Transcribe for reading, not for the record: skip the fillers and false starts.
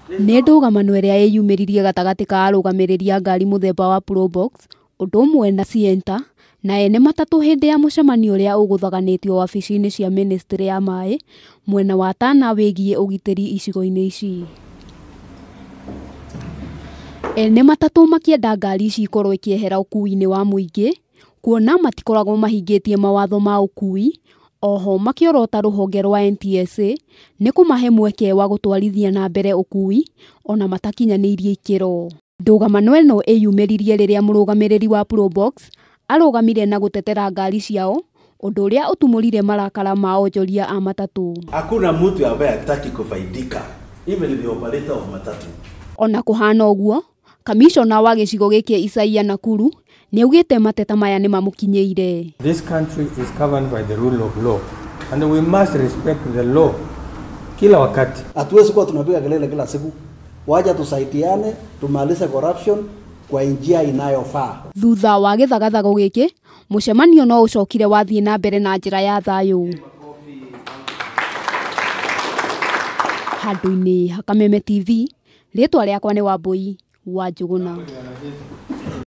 Nĩ ndũgamano ĩrĩa ĩyumĩririe gatagatĩ ka arũgamĩrĩri a ngari mũthemba wa Probox ũndũ ũmwe na Sienta na ene matatũ hĩndĩ ya mũcemanio ũrĩa ũgũthaganĩtio wabici-inĩ cia ministry ya maĩ mwena wa Tana wĩgiĩ ũgitĩri icigo-inĩ ici. Ene matatũ makĩenda ngari ici ikorwo ikĩehera ũkuui-inĩ wa mũingĩ kuona matikoragwo mahingĩtie mawatho ma ũkuui. Oho makĩorota rũhonge rwa NTSA nĩ kũmahe mweke wa gũtwarithia na mbere ũkuui ona matakinyanĩirie ikĩro. Ndũgamano ĩno ĩyumĩririe rĩrĩa mũrũgamĩrĩri wa Probox arũgamire na gũtetera ngari ciao, ũndũ ũrĩa ũtumũrire marakara ma onjoria a matatũ. Hakuna mtu ambaye hataki kufaidika, even the operator of matatu. Ona kũhana ũguo, kamishona wa gĩcigo gĩkĩ Isaia Nakuru nĩaugĩte mateta maya nĩ mamũkinyĩire. This country is governed by the rule of law and we must respect the law kila wakati. Hatuwezi kuwa tunapiga kelele kila siku. Waja tusaidiane tumalize corruption kwa njia inayofaa. Thutha wa gĩthagathago gĩkĩ, mũcemanio no ũcokire wathiĩ na mbere na njĩra ya thayũ. Handũ-inĩ ha Kameme TV, rĩtwa rĩakwa nĩ Wambui wa Njũgũna.